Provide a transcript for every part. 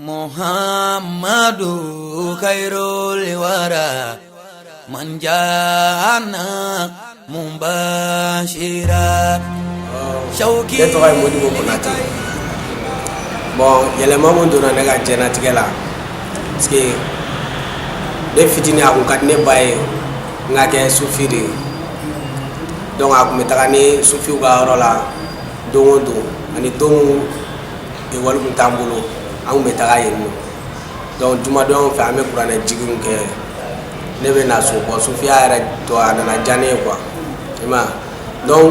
Muhammadu khairul wara man jana mubashira. Shawki. Ne tɔgɔ ye Modibo Konate. Bon, yɛlɛma mun donna ne ka diɲɛnatigɛ la, parce que ne fitinin, a kun ka di ne ba ye n ka kɛ sufi de ye. Donc a kun bɛ taga ni sufiw ka yɔrɔ la don o don, ani don mun ekɔli kun t'an bolo, an kun bɛ taga yen nɔ. Donc jumadonyaw fɛ, an bɛ kuranɛ jiginw kɛ, ne bɛ na so. Bɔn, sufiya yɛrɛ tɔ a nana diya ne ye quoi, i ma ye. Donc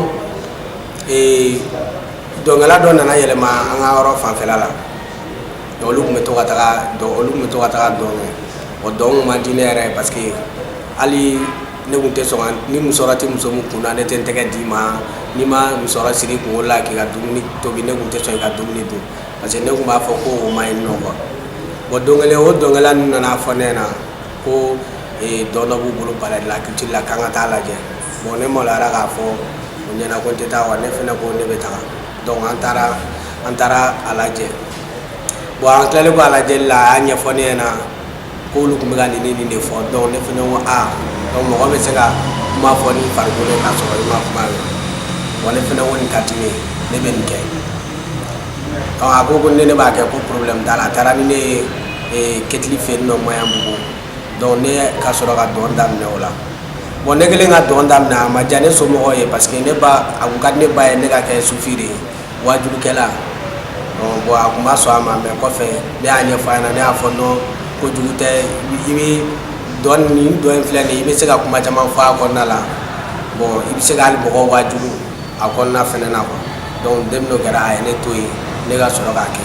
dɔnkɛla dɔ nana yɛlɛma an ka yɔrɔ fanfɛla la. Donc olu tun bɛ to ka taga dɔn, olu tun bɛ to ka taga dɔn kɛ. Bon, dɔn kun man di ne yɛrɛ ye, parce que hali ne tun tɛ sɔn ka ni musɔrɔ tɛ muso min kun na, ne tɛ n tɛgɛ d'i ma. N'i ma musɔrɔ siri i kunkolo la k'i ka dumuni tobi, ne tun tɛ sɔn i ka dumuni dun, parce que ne tun b'a fɔ ko o ma ɲi nɔ quoi. Bon, don kelen, o dɔnkɛla ninnu nana fɔ ne ɲɛna ko dɔn dɔ b'u bolo palais de la culture la, k'an ka taa lajɛ. Bon, ne maloyara k'a fɔ o ɲɛna ko n tɛ taa wa. Ne fɛnɛ ko ne bɛ taga. Donc an taara a lajɛ. Bon, an tilalen kɔ a lajɛli la, a y'a ɲɛfɔ ne ɲɛna k'olu tun bɛ ka nin ni nin de fɔ. Donc ne fɛnɛ ko aa, donc mɔgɔ bɛ se ka kuma fɔ ni farikolo ye k'a sɔrɔ i ma kuma mɛn. Bon, ne fɛnɛ ko nin ka di ne ye, ne bɛ nin kɛ. Donc a ko ko ne b'a kɛ, ko problème t'a la. A taara ni ne ye Ketili fɛ yen nɔ, Maɲanbugu. Donc ne ka sɔrɔ ka dɔn daminɛ o la. Bon, ne kɛlen ka dɔn daminɛ, a ma diya ne somɔgɔw ye, parce que ne ba, a kun ka di ne ba ye ne ka kɛ sufi de ye, wajulukɛla. Bon, a kun ma sɔn a ma, mais kɔfɛ ne y'a ɲɛfɔ a ɲɛna. Ne y'a fɔ non, kojugu tɛ, i bɛ dɔn nin dɔn in filɛ nin ye, i bɛ se ka kuma caman fɔ a kɔnɔna la. Bon, i bɛ se ka hali mɔgɔw wajulu a kɔnɔna fɛnɛ na quoi. Donc depuis n'o kɛra, a ye ne to yen, ne ka sɔrɔ k'a kɛ.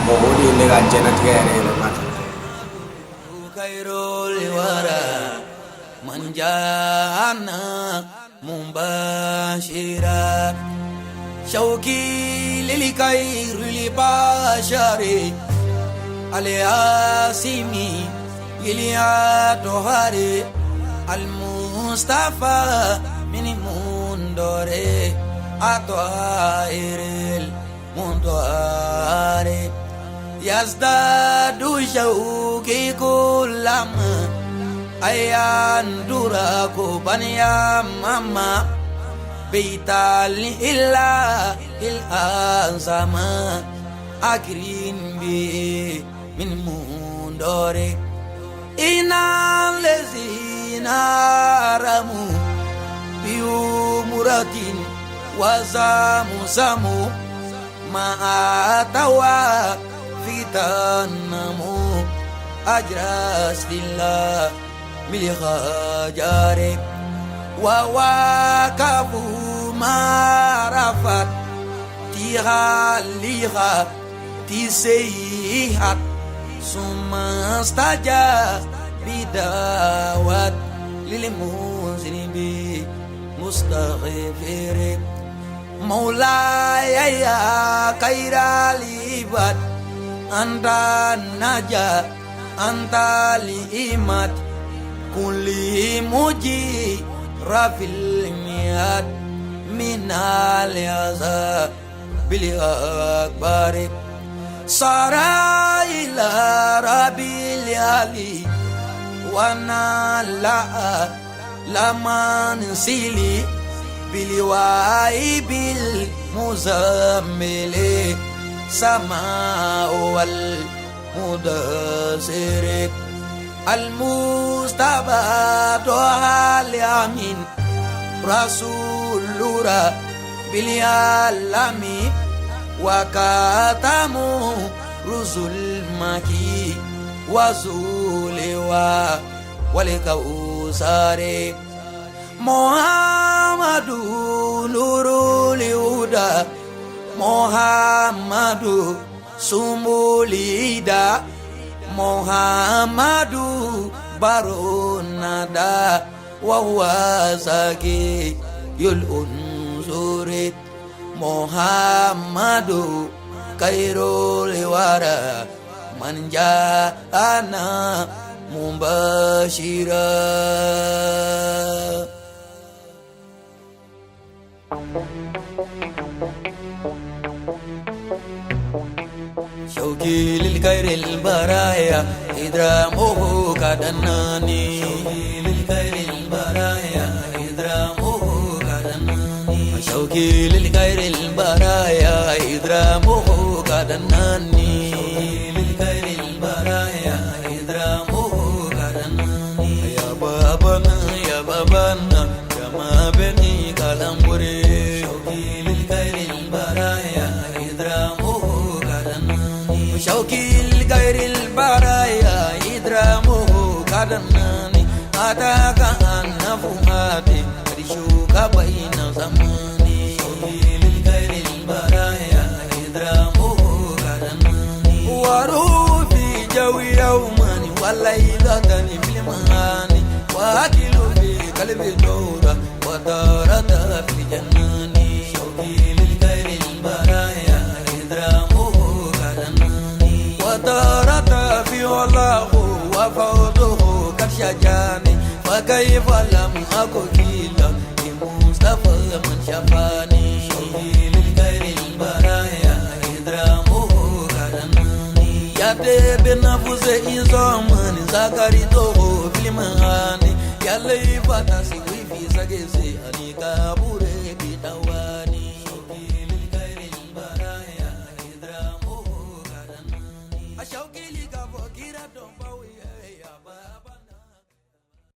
Bon, o de ye ne ka diɲɛnatigɛ yɛrɛ yɛlɛma ten. Khairul wara man jana mubashira. Shawki lil khairil bashari al-asimi iliatohari al-Mustafa min mundore atoiril mundoare yazdadu shawki kullama ayandura banya mama beital illa il azama akrin bi min mundore ina lezina ramu biumuratin wazamu zamu ma atawa fitanamu ajrastillah milkhajare wawakafu marafat tihaliha tiseihat sumastaja bidawat lilmuznibi mustaghfir مولاي يا خير العباد أنت النجا أنت الإمات كل مجير في المئات من العذاب بالأكبر صار إلى ربي العلي وانا لا لمن سيلي بالواي بالمزمل سماء والمدسر المصطفى الأمين رسول رب العالمين وكاتم رسل مكي وزول والكوثر محمد نور الهدى محمد سموليدا محمد بروندا وهو زكي الأنصر محمد خير الورى من جاءنا مبشرا. شوقي للخير البرايا إدرامه كدناني شوقي للخير البرايا إدرامه كدناني شوقي للخير البرايا إدرامه كدناني شوقي للخير البرايا إدرامه كدناني يا بابنا يا بابنا يا ما بني كلامبري شوقي للخير البرايا إدرامه كدناني شوقي للخير البرايا إدرامه كدناني أتاك أن فؤادي رشوك بين زماني شوقي للخير البرايا إدرامه كدناني وروفي جوي يوما وليلة في المهاني وأكل في قلبي دورة ودارة في الجنان شوقي للخير البرايا إدرامه كدناني ودارة في الله وفوضه كالشجاني فكيف لم أكن لمصطفى من شفاني شوقي للخير البرايا إدرامه كدناني يا بنفس إنزمان زكريته في المهاني يا لي فتاسي في سجسي أني كابوري بدواني.